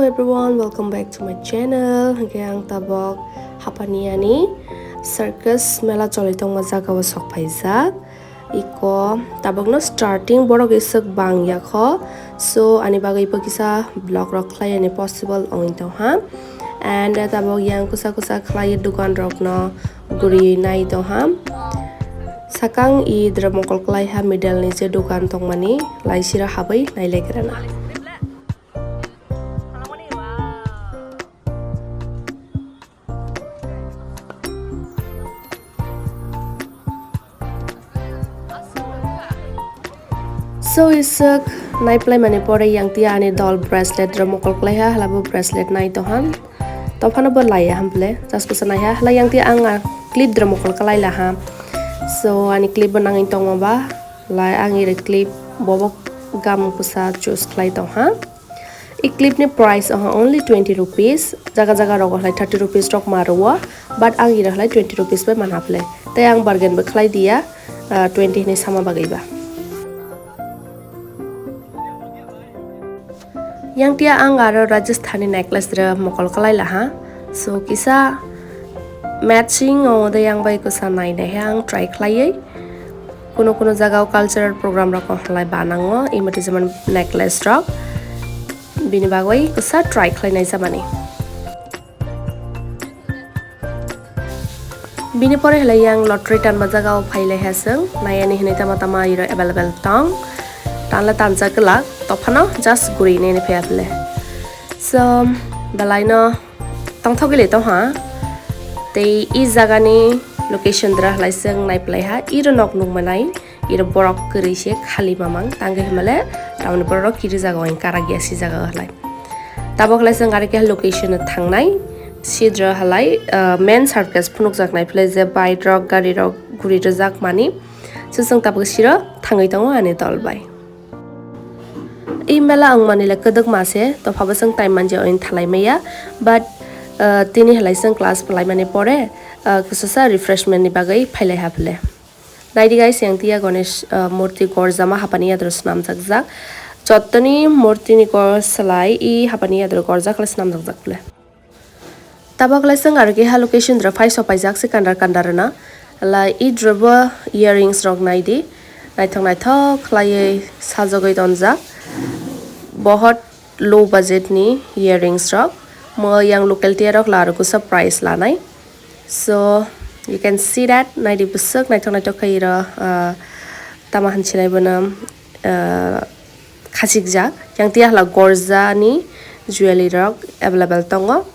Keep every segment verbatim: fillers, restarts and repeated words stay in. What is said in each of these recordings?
Hello everyone, welcome back to my channel. Hingke ang tabok Hapaniani circus mela choli tongma jaga o sok phaijak. Iko tabokno starting borok iswk bang yakho. So ani bagwi bo kisa vlog rok khlai ani possible ongwi tongha. And tabok yang kusa kusa khlai dukan rokno guri nai tongha. Sakang i dra mokol klai ha middle ni je dukan tongmani laisira habwi nai legrana. So iswk nai plai mani pore yang tia ani dol bracelet rok mokol klai ha hala bo bracelet nai tohan. Tophano bo laiya hample, just kusa naiha. Hala yang tia ang a clip dra mokol kalai laha. So ani clip bo nangwi tongma ba, lai ang ire clip bobo gam kusa choose khlai tongha. I clip ni price oha only twenty rupees, jaga jaga rogo hlai thirty rupees rok ma rwo, but ang ire hlai twenty rupees bai manha phle. Tei ang bargain bo khlai diya, ah, twenty hinwi sama bagwi ba. Yang tia ang aro Rajasthani necklace re mokol kalai laha. So kisa matching o de yang bai kusa nai nai ang try khlaiwi. Kuno kuno jaga o cultural program rok ko halai banango, imati jemon necklace rok. Bini bagwi kusa try khlai nai jamani. Bini pore hlai yang lottery tanma jaga o phai lai ha chwng, nai ani hinwi tama tama iro available tong. Tanla tanjak glak, tophano just guri nai ni phai atle. So, belai no tongthok gili tongha. Tei i jaga ni location dra hlai chwng nai plai ha, iro nok nung manai. Iro borok kwrwi se khali mamang tangwi himale tamoni borok kiri jaga o karak ya si jaga o hlai. Tabok hlai chwng ari khe location o thangnai sidra halai, ah, main circus phunukjaknai phle je bike rok gari rok guri rwjak mani. So chwng tabuk siro thangwi tongo ani dol bai. I mela wngmani le kwdwkma se, tophabo chwng time manja oin thalai maya, but, ah, tini halai chwng class phalai mani pore, ah, kwchwsa refreshment ni bagwi phailai ha phle. Naidi guys, yang tia Ganesh, ah, murti gorjama hapani yadro swnamjakjak. Jottoni murti ni gor salai i hapani yadro gorjak le swnamjakjak le. Tabok le chwng aro keha location dro phai sopaijak se kandar kandar rwna. La i drobo earrings rok naidi. Naithok naithok khlaiwi sajagwi tonjak. Bohot low budget ni earrings rok. Mo yang local tia rok la aro kusa price lanai. So you can see that naidi bwswk naithok naithok khai ro, ah, tama hanchilai bono, ah, khachikjak. Yang tia hala gorja ni jewelry rok available tongo.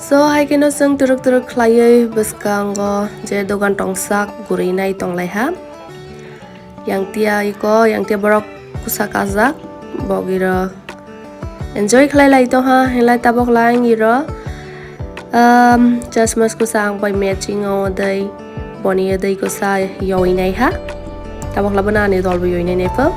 So hai kheno chwng turuk turuk khlaiwi bwskango je dogan tongsak guri nai tonglai ha. Yang tia iko, yang tia borok kusa kajak, bogiro enjoy khlai lai tongha, hinlai tabok lang iro, um, chasmas kusa ang bai matching o dei, boni dei kusa yoi nai ha, tabok labo na ani dol bo yoi nai nai pho.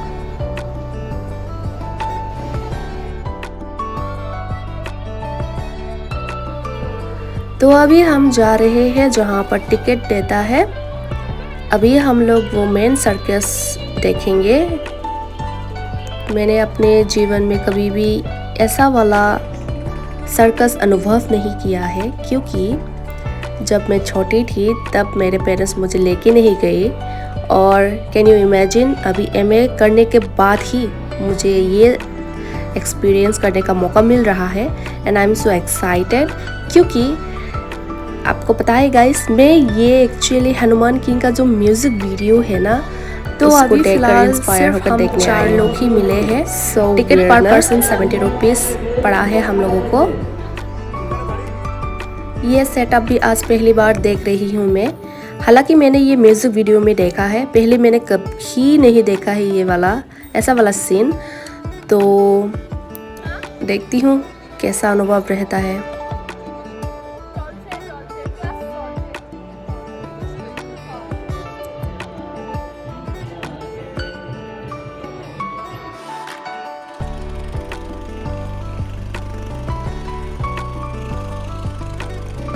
तो अभी हम जा रहे हैं जहाँ पर टिकट देता है। अभी हम लोग वो मेन सर्कस देखेंगे। मैंने अपने जीवन में कभी भी ऐसा वाला सर्कस अनुभव नहीं किया है, क्योंकि जब मैं छोटी थी तब मेरे पेरेंट्स मुझे लेके नहीं गए। और कैन यू इमेजिन, अभी एमए करने के बाद ही मुझे ये एक्सपीरियंस करने का मौका मिल रहा है and I am so excited, क्योंकि आपको पता है गाइस, मैं ये एक्चुअली हनुमान किंग का जो म्यूजिक वीडियो है ना, तो उसको अभी देखकर फिलहाल इंस्पायर सिर्फ होकर हम देखने चार आई हूँ। लोग ही मिले हैं। So टिकट पर पर्सन सेवेंटी रुपीज पड़ा है हम लोगों को। ये सेटअप भी आज पहली बार देख रही हूँ मैं। हालांकि मैंने ये म्यूजिक वीडियो में देखा है, पहले मैंने कभी नहीं देखा है ये वाला, ऐसा वाला सीन। तो देखती हूँ कैसा अनुभव रहता है।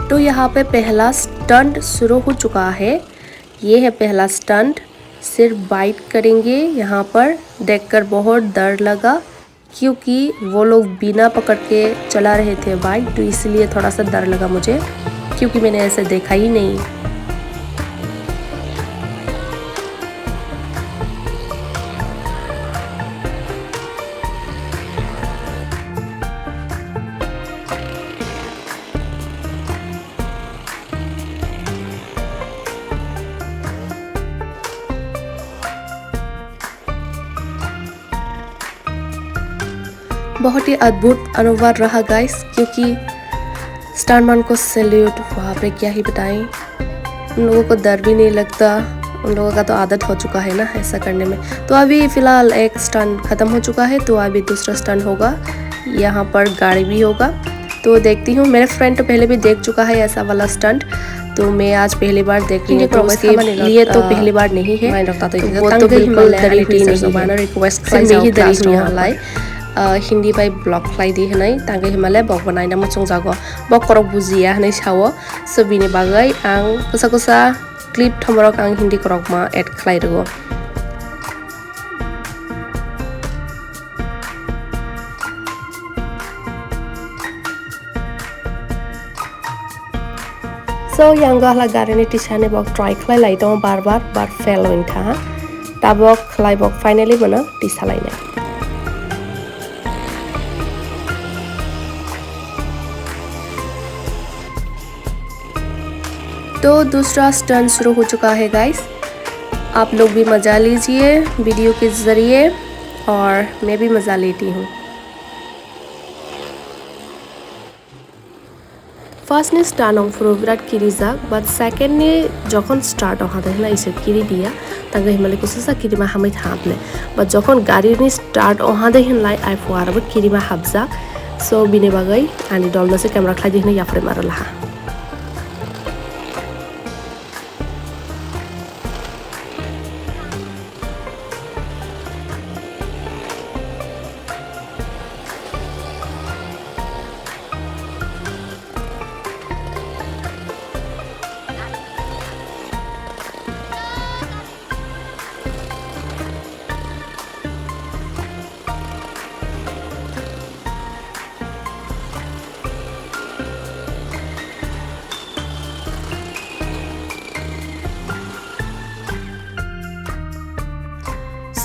तो यहाँ पे पहला स्टंट शुरू हो चुका है। ये है पहला स्टंट। सिर्फ बाइट करेंगे यहाँ पर। देखकर बहुत डर लगा, क्योंकि वो लोग बिना पकड़ के चला रहे थे बाइक, तो इसलिए थोड़ा सा डर लगा मुझे, क्योंकि मैंने ऐसे देखा ही नहीं। बहुत ही अद्भुत अनुभव रहा गाइस, क्योंकि स्टंटमैन को सैल्यूट, वहाँ पे क्या ही बताएं। उन लोगों को डर भी नहीं लगता, उन लोगों का तो आदत हो चुका है ना ऐसा करने में। तो अभी फ़िलहाल एक स्टंट ख़त्म हो चुका है, तो अभी दूसरा स्टंट होगा, यहाँ पर गाड़ी भी होगा। तो देखती हूँ, मेरे फ्रेंड तो पहले भी देख चुका है ऐसा वाला स्टंट, तो मैं आज पहली बार देख रही हूँ। तो उसके लिए तो पहली बार नहीं है, तो वो तो बिल्कुल डरी हुई नहीं है। Request से मैं ही डरी हुई हूँ। Hindi bai vlog khlai di hwnwi tangwi hwnmale bokbo naina muchungjago, bok korok bujiya hwnwi sao. So bini bagwi ang kwsa kwsa clip thomorok ang Hindi korokma add khlai rwo. So, yango hala garini tisani bok try khlai lai tongo bar bar, but fail wngkha ha. Tabok khlai bok finally bono tisa lainai. तो दूसरा स्टंट शुरू हो चुका है गाइस, आप लोग भी मज़ा लीजिए वीडियो के ज़रिए और मैं भी मज़ा लेती हूँ। First ni start ong phuru birat kirijak, but second ni jokhon start ong hade hwnla isor kiri diya, tangwi hwnmale kususa kirima hamwi thangle. But jokhon gari ni start ong hade hwnlai ai phuarabo kirima hapjak, so bini bagwi ani dol no se camera khlai di hwnwi yapharwi maro laha.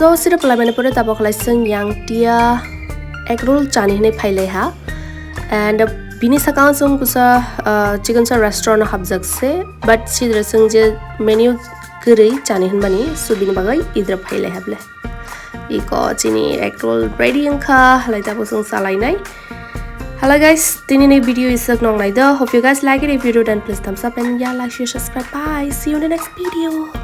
So, sira palaimani pore tabok khlai chwng yang tia egg roll chani hwnwi phailai ha. And bini sakao chwng kusa, uh, chicken sa restaurant o hapjak se, but sidra chwng je menu kwrwi chani hwnmani, so bini bagwi idra phailai hable. Iko chini egg roll ready wngkha, halai tabuk chwng salainai. Hello guys, tini ni video iswk nonglai do. Hope you guys like it. If you do, then please thumbs up and yeah, like, share, subscribe. Bye. See you in the next video.